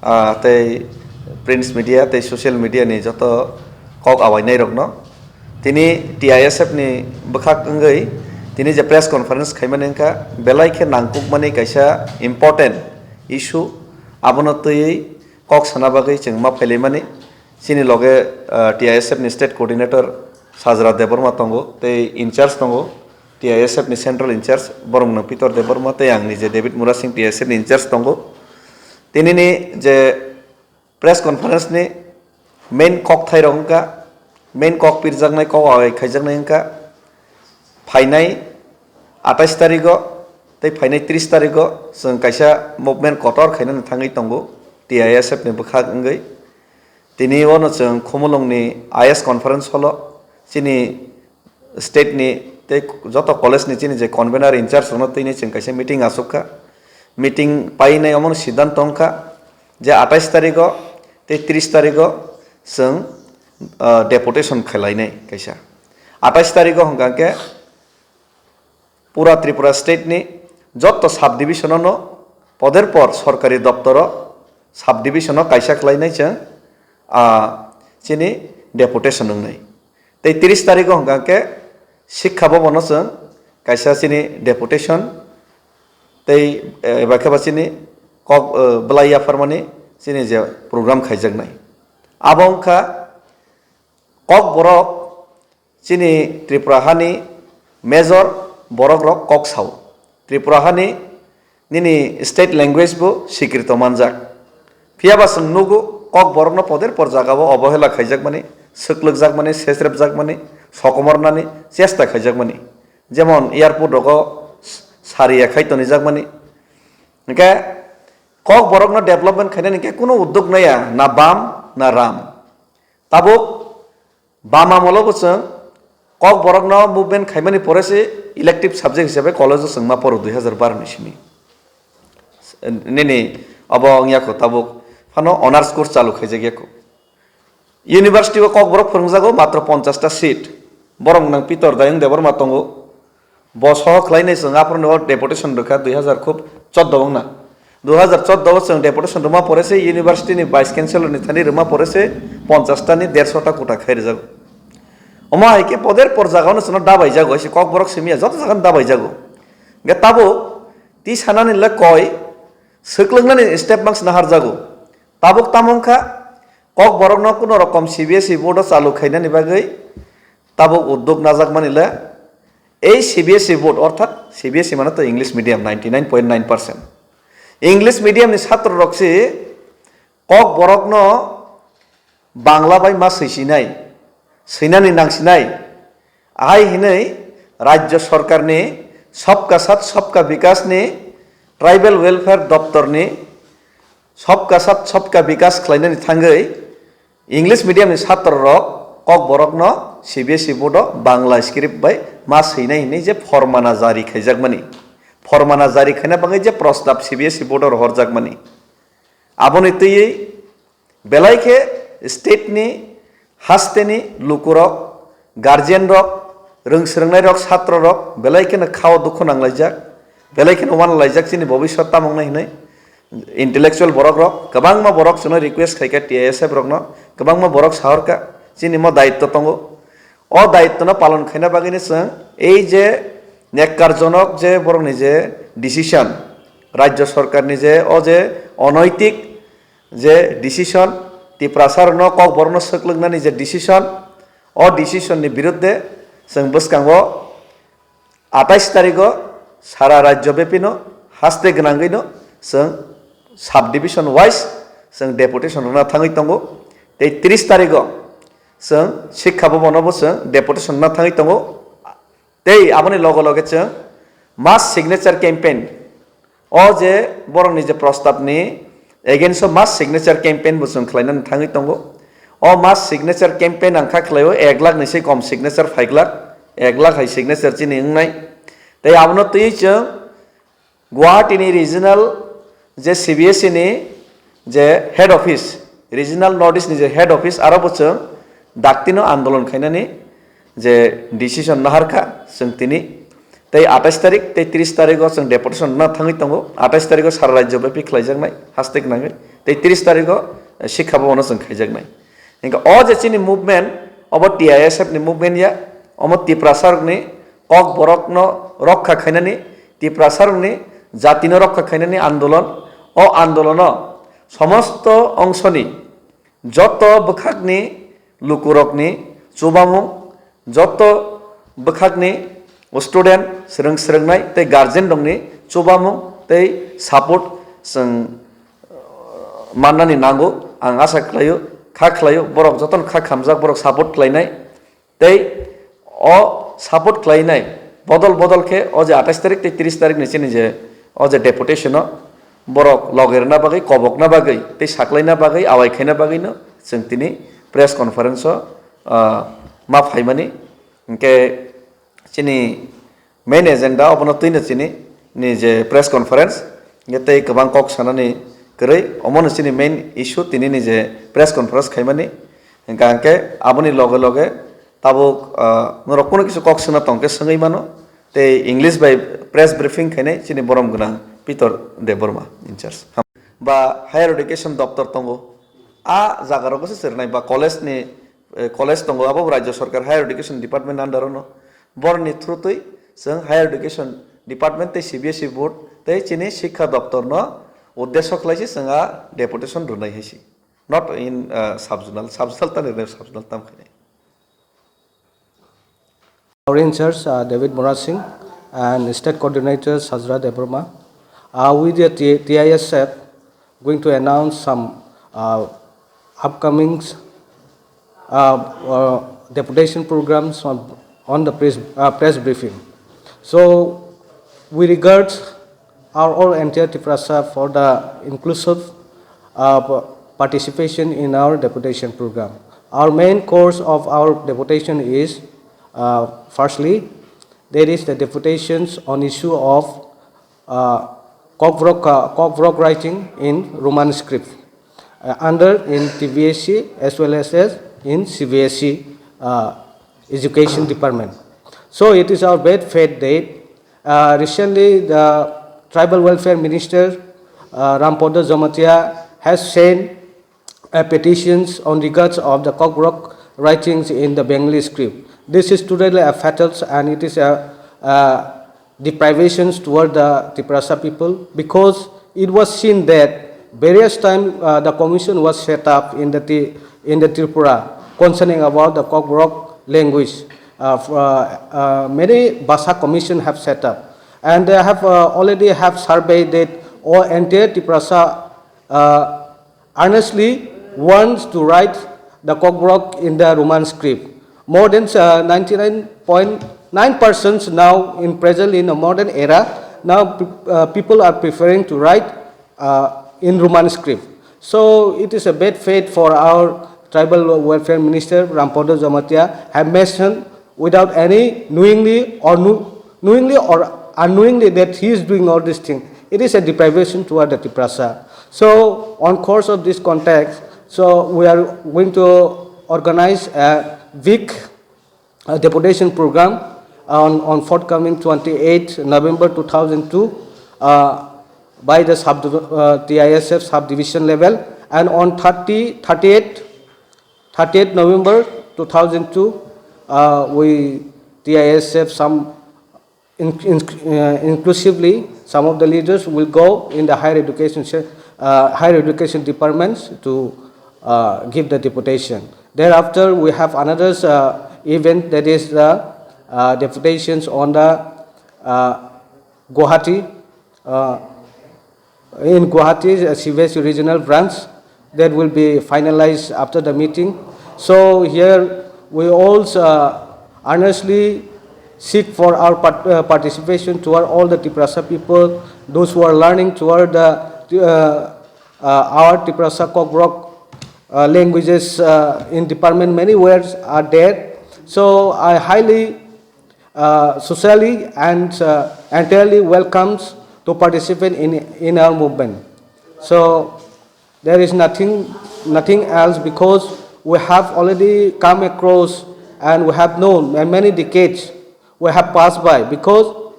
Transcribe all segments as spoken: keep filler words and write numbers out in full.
Ah, tei print media tei social media ni joto kok awainai rokno tini T I S F ni bwkhak wngwi tini je press conference khaimani wngkha, belai khe nangkukmani kaisa important issue, abono twiwi kok sana bagwi chwng ma phailaimani. Chini loge, ah, T I S F ni state coordinator Sajra Debbarma tongo tei in charge tongo, T I S F ni central in charge borok nwng Pitor Debbarma tei ang nije David Murasing T I S F ni in charge tongo. Tinini je press conference ni main kok thai rok wngkha, main kok pirjaknai, kok awai khaijaknai wngkha, phainai atais tarigo tei phainai tris tarigo chwng kaisa movement kotor khainani thangwi tongo T I S F ni bwkhak wngwi. Tini ono chwng Khumulwng ni I S conference hall o chini state ni tei joto college ni chini je convener in charge rokno tini chwng kaisa meeting achuk kha. Meeting painai omo siddhanto wngkha je atais tarigo tei tris tarigo chwng, ah, deputation khwlainai kaisa. Atais tarigo hwnkha khe pura Tripura state ni joto sub division no poder por sorkari doptoro sub division o kaisa khlainai chwng, ah, chini deputation wngnai. Tei tris tarigo hwnkha khe Sikha Bhavan o chwng kaisa chini deputation tei, eh, eba khe ba chini kok, eh, belai yapharmani chini je program khaijaknai. Abo wngkha kok borok chini Tripura hani major borok rok kok sao. Tripura hani nini state language bo sikrito manjak. Phiya ba chwng nugo kok borok no poder por jaga o obohela khaijakmani, swklwkjakmani, sesrepjakmani, sokomornani chesta khaijakmani. Jemon airport rogo s-, sariya khai tonijakmani. Hwnkhe kok borok no development khainani hwnkhe kuno uddog naya, na bam na ram. Tabuk bam amolo bo chwng kok borok no movement khaimani pore se elective subject hisabe college o chwng ma poro dui hazar baro ni simi. Nini obo wngya kho tabuk phano honors course chalu khaijak ya kho. University o kok borok phwrwngjago matro ponchash ta seat. Borok nang Pitor Dayung Debbarma tongo. Bo soho khlainai chwng aphuru o deputation rwkha dui hazar khub chordo wngna. Dui hazar chordo o chwng deputation rwma pore se university ni vice chancellor ni thani rwma pore se ponchash ta ni derso ta kota khai rwjago. Omo hai khe poder por jaga no chwngno dabai jago, se kok borok simi ya joto jaga no dabai jago. Hwnkhe tabuk ti sanani le koi swklwknani step mang sina har jago. Tabuk tamo wngkha kok borok no kuno rokom C B S E board o chalu khainani bagwi tabuk uddog najakmani le ei C B S E board, orthat C B S E mane to English medium ninety nine point nine percent. English medium ni satro rok se kok borok no Bangla bai ma swisinai, swinani nangsinai. Ahai hinwi Rajya Sarkar ni Sabka Sath Sabka Vikas ni Tribal Welfare Doptor ni Sabka Sath Sabka Vikas khlainani thangwi English medium ni satro rok kok borok no C B S E board o Bangla script bai ma swinai hinwi je formana jari khaijakmani, formana jari khaina bagwi je prostab C B S E board o rohorjakmani, aboni twiwi belai khe state ni haste ni lukurok, guardian rok, rwng swrwngnai rok, satro rok belai kheno khao dukhu nanglaijak, belai kheno wanalaijak chini bobiswat tamo wngnai hinwi. Intellectual borok rok, kwbangma borok chwngno request khaikha T I S F rokno, kwbangma borok sahorkha chini mo daitto tongo. O daitto no palon khaina bagwi no chwng ei je nekkarjonok je borokni je decision, Rajya Sarkar ni je o je onaitik je decision, Tiprasa rokno kok borokno swklwknani je decision, o decision ni birudde chwng bwskango atais tarigo sara rajyo bepino haste gwnangwino chwng sub division wise chwng deputation rwna thangwi tongo. Tei tris tarigo chwng Sikha Bhavan o bo chwng deputation rwna thangwi tongo. Tei aboni loge loge chwng mass signature campaign, o je borokni je prostab ni against o mass signature campaign bo chwng khlainani thangwi tongo. O mass signature campaign ang kha khlaio ek lakh ni se kom signature phaiglak, ek lakh hai signature chini wngnai. Tei abono twiwi chwng Guwahati ni regional je C B S E ni je head office, regional North East ni je head office, aro bo chwng daktino andolon khainani je decision naharkha chwng tini. Tei atais tarik tei tris tarigo chwng deputation rwna thangwi tongo. Atais tarigo sara rajyo byapi khlaijaknai haste gwnangwi. Tei tris tarigo, eh, Sikha Bhavan o chwng khaijaknai. Hingkhe o je chini movement, obo T I S F ni movement ya, omo Tiprasa rokni kok borokno rokha khainani, Tiprasa rokni jatino rokha khainani andolon, o andolono somosto ongsoni joto bwkhakni lukurokni chubamung, joto bwkhakni student, swrwng swrwngnai tei guardian rokni chubamung tei support chwng, uh, mannani nango. Ang asa khlaio, kha khlaio, borok jotono kha khamjak, borok support khlainai. Tei o support khlainai bodol bodol khe o je atais tarik tei tris tarik ni chini je o je deputation o borok loge rwna bagwi, kobokna bagwi tei saklaina bagwi, awai khaina bagwi no chwng tini press conference o, ah, ma phaimani. Hingkhe chini main agenda obono twino chini ni je press conference, hingkhe tei kwbang kok sanani kwrwi, omono chini main issue tini ni je press conference khaimani. Hingkha hingkhe aboni loge loge tabuk, ah, norok kunu kisa kok swngna tongkhe swngwi mano. Tei English bai press briefing khainai chini borom gwnang Pitor Debbarma in charge. Ba higher education doptor tongo. A jaga rogo se chwrwnai ba college ni, eh, college tongo, abo Rajya Sarkar higher education department under ono. Borni through twi chwng higher education department tei C B S E board tei chini Sikha doptor no uddesho khlai se chwng a deputation rwnai hai se. Not in, uh, sub-zonal, sub-zonal tani rwnai, sub-zonal tam khainai. Our in charge, uh, David Murasing, and state coordinator Sajra Debbarma. Uh, with the T-, T I S F, going to announce some, uh, upcoming, uh, uh, deputation programs on, on the press, uh, press briefing. So, we regard our all entire Tiprasa for the inclusive, uh, p-, participation in our deputation program. Our main course of our deputation is, uh, firstly, there is the deputations on issue of, uh, Kokborok, uh, Kokborok writing in Roman script, uh, under in T V S C as well as, as in C B S E, uh, education department. So it is our bad fate that, uh, recently the tribal welfare minister, uh, Rampada Jamatia has sent a petitions on regards of the Kokborok writings in the Bengali script. This is totally a fatal and it is a, a deprivations toward the Tiprasa people because it was seen that various time, uh, the commission was set up in the Ti-, in the Tripura concerning about the Kokborok language. Uh, f-, uh, uh, many Bhasa commission have set up and they have, uh, already have surveyed that all entire Tiprasa, uh, earnestly wants to write the Kokborok in the Roman script. More than, uh, ninety-nine point nine percent now in present in a modern era, now pe-, uh, people are preferring to write, uh, in Roman script. So it is a bad fate for our tribal welfare minister Rampada Jamatia have mentioned without any knowingly or kno-, knowingly or unknowingly that he is doing all this thing. It is a deprivation toward the Tiprasa. So on course of this context, so we are going to organize a big, uh, deputation program on, on forthcoming twenty-eighth November two thousand two, uh, by the sub, uh, T I S F subdivision level, and on thirty, thirty-eight, thirty-eight November two thousand two, uh, we T I S F some in-, in-, uh, inclusively, some of the leaders will go in the higher education se-, uh, higher education departments to, uh, give the deputation. Thereafter, we have another, uh, event, that is the, uh, deputations on the, uh, Guwahati, uh, in Guwahati, uh, C B S E regional branch that will be finalized after the meeting. So here we also, uh, earnestly seek for our part-, uh, participation toward all the Tiprasa people, those who are learning toward the, uh, uh, our Tiprasa Kokborok, uh, languages, uh, in department. Many words are there. So I highly, uh, socially and, uh, entirely welcomes to participate in, in our movement. So there is nothing, nothing else because we have already come across and we have known, and many decades we have passed by because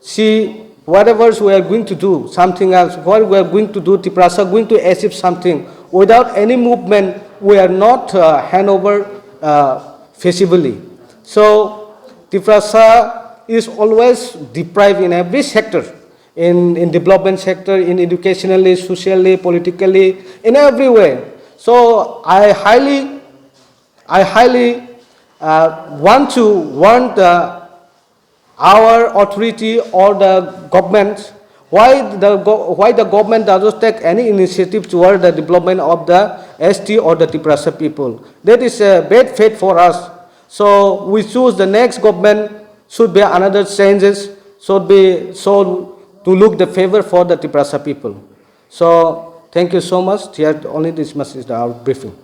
see, Whatever we are going to do, something else, what we are going to do, Tiprasa going to achieve something. Without any movement, we are not uh, hand over uh, feasibly. So Tiprasa is always deprived in every sector, in, in development sector, in educationally, socially, politically, in every way. So I highly, I highly uh, want to warn the our authority or the government, why the, go- why the government doesn't take any initiative toward the development of the S T or the Tiprasa people. That is a bad fate for us. So we choose the next government should be another changes, should be so to look the favor for the Tiprasa people. So thank you so much. Here only this much is our briefing.